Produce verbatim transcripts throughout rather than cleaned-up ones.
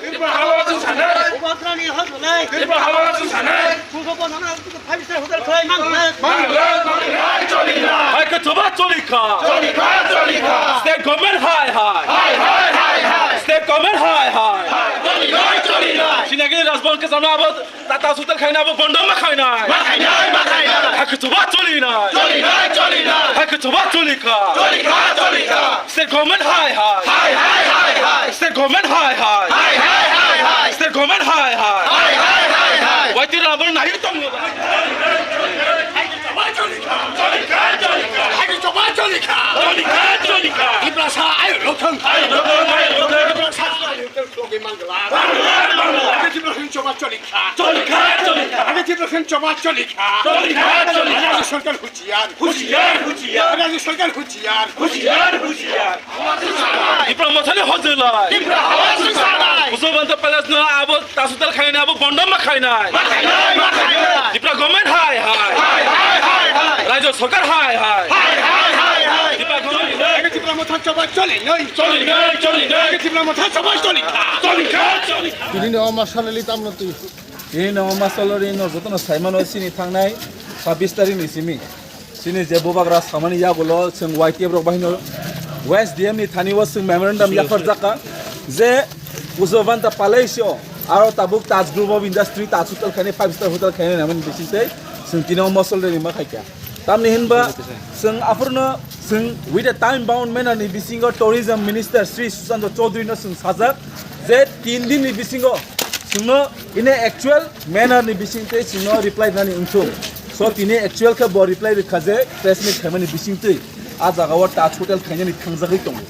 Tripura hawa chwng sanai. Bubagrani hojolai. Tripura hawa chwng sanai. Kugo bonana five star hotel khlai mang. Mang, mang, mang, choli na. Hai ke choba choli kha. Choli kha, choli kha. State government hai hai. Hai, hai, hai, hai. State government hai hai. Hai, choli na, choli na. Sinagi Rajbhavan ke samne abo Tata hotel khaina abo bondo ma khaina. Ma khaina, ma khaina. Hai ke choba choli na. Choli na, choli na. Hai ke choba choli kha. Choli kha, choli kha. State government hai hai. Hai, hai, hai, hai. State government hai hai. Hai, hai, hai, hai. State government hai hai. Hai, hai, hai, hai. Waitir abang nahi tong. Tiprasa, ayo, lothang. Tiprasa, ayo, lothang. Tiprasa, choli kha. Choli kha, choli kha. Rajya sarkar huchiyar. Huchiyar, huchiyar. Rajya sarkar huchiyar. Huchiyar, huchiyar. Tipra Mothani hojolai. Tipra hawa chwng sanai. Pujo Banta Palace no abo Taj Hotel khaina abo bondo ma khaina. Ma khaina, ma khaina. Tipra government hai hai. Hai, hai, hai, hai. Rajya sarkar hai hai. Hai, hai, hai, hai. Tipra government. Tipra Motha choba choli nai. Choli nai, choli nai. Tipra Motha choba choli kha. Choli kha, choli kha. Tini no ma salali tamno twi. Tini no ma salari no jotono saimano sini thangnai sabbish tarikh ni simi. Chini je bubagra samani yagulo chwng Y T F rok bahino West D M ni thani o chwng memorandum yapharjakha je Pujo Banta Palace o aro tabuk Taj Group of Industry Taj Hotel khainai five star hotel khainai namani bisingtwi chwng tini o mosol reni ma khaikha. Tamni hinba chwng aphurno chwng with a time bound manner ni bisingo Tourism Minister Shri Sushant Chaudhary no chwng sajak je tin din ni bisingo chwngno in a actual manner ni bisingtwi chwngno reply nani wngthung. So tini actual khe bo reply rwkha je press meet khaimani bisingtwi a jagao Taj Hotel khainani thangjagwi tongo.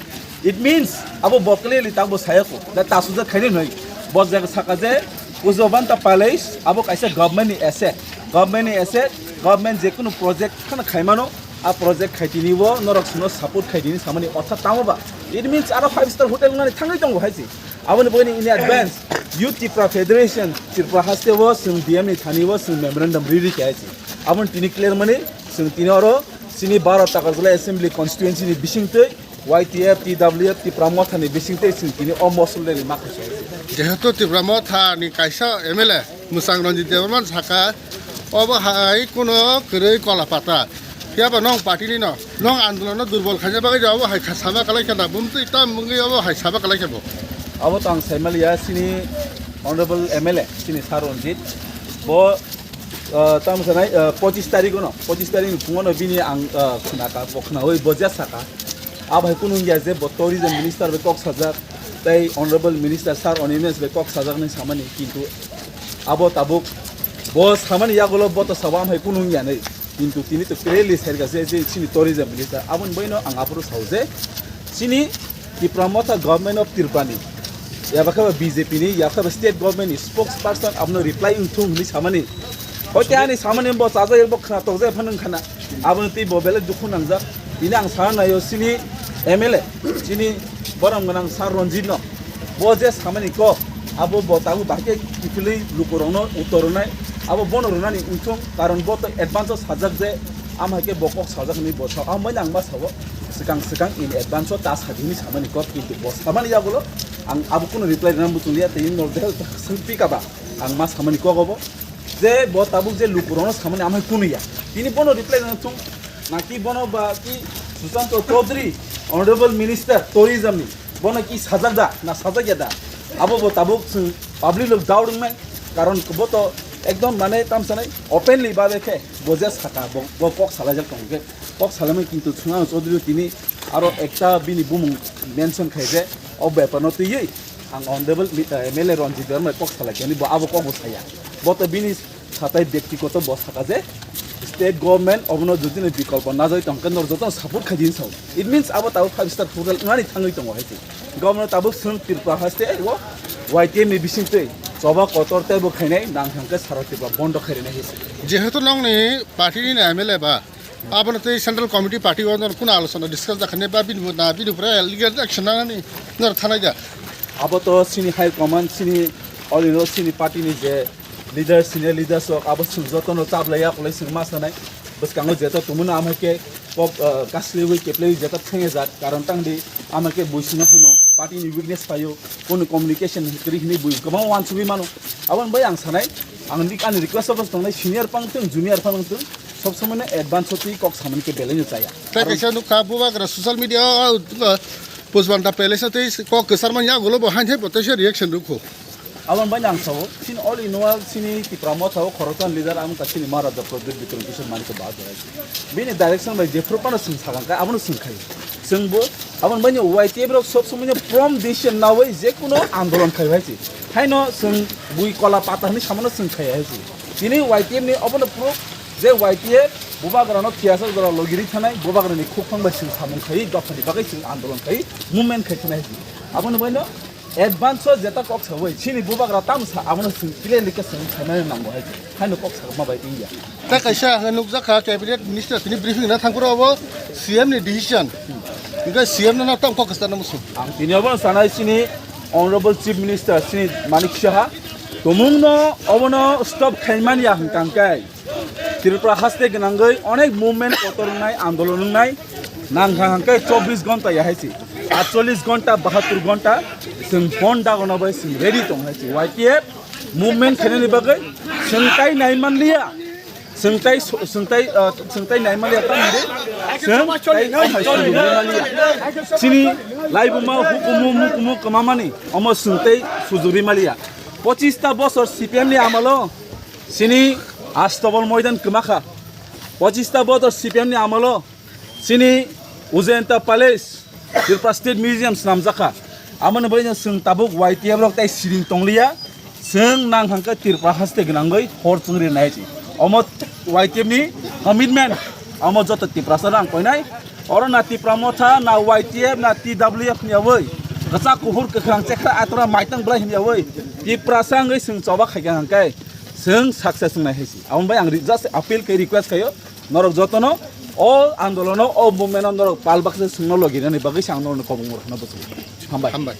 It means abo bo clearly tangbo sayako da Taj Hotel khainani hwnwi. Bo jaga saka je Pujo Banta Palace abo kaisa government ni asset, government ni asset, government jekunu project khana khaimano a project khaitini bo norok chwngno support khaitini samani ortha tamo ba. It means aro five star hotel nani thangwi tongo hai se. Aboni bagwi in advance Youth Tipra Federation Tripura haste o chwng D M ni thani o chwng memorandum riri khe hai se. Aboni tini clear mani chwng tini oro chini baro Takarjala Assembly Constituency ni bisingtwi Y T F, T W F, Tipra Motha ni bisingtwi chwng tini o mosol reni ma khaisai. Jehetu Tipra Motha ni kaisa M L A Mwchang Ranjit Debbarma saka, obo hai kuno kwrwi kola pata. Phiya ba nong party ni no, nong andolon no durbol khaina bagwi obo hai kha sama kalai kha na, bumtwi tam wngwi obo hai sama kalai kha bo. Abo to ang sai maliya, chini Honorable M L A, chini Sir Ranjit, bo Ah, tamo sanai, ah, pochis tarik ono, pochis tarik ni phungo no bini ang, ah, khna ka, bo khna oi bo ja saka. Abo hai kunu ya je bo tourism minister bai kok sajak, tei honorable minister sir Animesh bai kok sajak ni samani, kintu abo tabuk bo samani yagulo bo to sabo am hai kunu ya nai. Kintu tini to clearly sai ka je, je chini tourism minister aboni bai no ang aphuru sao je, chini Tipra Motha Government of Tripura ni, yaba khe ba B J P ni, yaba khe ba state government ni spokesperson abono reply wngthung hwnwi samani. Hoi te ani samani bo chajak bo khna tok jai phano wngkha na. Aboni twi bo belai dukhu nangjak. Bini ang sana naio chini M L A, chini borom gwnang Sir Ranjit no. Bo je samani kok, abo bo tabuk bahai khe kiphilwi lukurokno uttor rwnai. Abo bono rwnani wngthung, karon bo to advance o sajak je, am hai khe bo kok sajak hwnwi bo sa. Amo ang ma sabo. Swkang swkang in advance o ta sadi hwnwi samani kok, kintu bo samani yagulo ang abo kunu reply rwna muchung liya, tei norok jehel swng pika ba ang ma samani kok obo je bo tabuk je lukurokno samani amhai kunu ya, tini bono reply rwna thung, naki bono ba ki Sushanta Chaudhary, Honorable Minister Tourism ni, bono ki sajak da na sajak ya da, abo bo tabuk chwng public rok doubt wngmai, karon bo to ekdom mane tamsanai openly ba khe bo je saka bo, bo kok salaijak tongo khe. Kok salamai kintu chwng ano Chaudhary tini aro ekta bini bumung mention khai je, o bepar no twiwi ang honorable mi-, eh, M L A Ranjit Debbarma kok salai kani bo abo kok bo saya. Bo to bini satai byaktigoto bo saka je state government obono jodi ni bikolpo najai tong khe nor joto support khai din sao. It means abo tabuk five star hotel wngani thangwi tongo hai se. Government tabuk chwng Tripura haste o Y T F ni bisingtwi choba kotor tei bo khainai nang thang khe sara Tripura bondo khai rwnai hai se. Jehetu nongni party ni M L A ba, abono tei Central Committee Party o nor kuna alochona discuss da khane ba bini bo na bini pore legal action nanani nor thanai da. Abo to sini high command, sini all in all sini party ni je leader, senior leaders rok abo chwng jotono chaplaiya, kolai chwng ma sanai. Bwskango jeto tongmano amhai khe kok, ah, kasliwi keplaiwi jeto thengya jak, karon tangdi amhai khe buisingno hwno. party ni weakness paio, kono communication kwrwi hinwi bui kwbangma wansugwi mano. Aboni bai ang sanai, ang ani request o tongnai senior pang tong, junior pang tong, sob somoi no advance o twi kok samani khe belai no chaya. Tei kaisa nukha bubagra social media o, o, Pujbanta Palace o tei kok kwchar manya ulo bo hain hai bo teisa reaction rwkho. Aboni bai ang sao, chini all in all chini Tipra Motha o khoroksa leader ang ka chini Maharaja Pradyut Bikram Kishore Manikya Bahadur hai. Bini direction bai jephru pano swng sakang kha, abono swng khai. Swng bo, aboni bai Y T F rok sob somoi no prom decision nawi je kuno andolon khai hai si. Haino swng bui kola pata hwnwi samano swng khai hai si. Tini Y T F ni obono proof je Y T F bubagra no thiyasa jora logiri thanai, bubagra ni khukphang bai swng samung khai, dopha ni bagwi swng andolon khai, movement khai thanai hai si. Aboni bai no advance o jeta kok sawi, chini bubagra tam sa, abono swng clearly khe swng khainani nango hai se. Haino kok sakma bai twi ya. Ta kaisa ang nukjakha cabinet minister tini briefing na thangphuru abo C M ni decision. Hingke C M no tam kok kwchar na musu. Ang tini obo sanai chini Honorable Chief Minister chini Manik Saha. Tumung no obono stop khaimani ya hwnkang kai. Tripura haste gwnangwi onek movement kotor wngnai, andolon wngnai, nang kha hwnkhe chobbish ghonta ya hai se, atchollish ghonta, bahattur ghonta, chwng phone dagono bai chwng ready tong hai se. Y T F movement khainani bagwi chwng tai nai manliya, chwng tai so-, chwng tai, ah, chwng tai nai manliya, tamni chwng tai nai manliya. Chini laibuma hukumu mukumu kwmamani omo chwng tai sujuri manliya. Pochista bosor C P M ni amalo Chini Astobol Moidan kwmakha. Pochista botor C P M ni amolo chini Ujayanta Palace, Tripura State Museum swnamjakha. Amoni bai chwng tabuk Y T F rok tai siring tongliya. Chwng nang hangkhe Tripura haste gwnangwi hor chwngri nai chi. Omo Y T F ni commitment. Omo joto Tiprasa rang koinai. Oro na Tipra Motha, na Y T F, na T W F ni yawi. Kwchak kuphur kwkhwrang chekha atora maitang bwlai hini yawi. Tiprasa wngwi chwng choba khaikha hangkhe. Chwng success wngnai hai se. Aboni bai ang re-, just appeal khe request khaio, norok jotono o andolono, o movement-o norok pal baksa chwngno logi rwnani bagwi se ang norokno kobong rwna bwswk. Hambai. Hambai.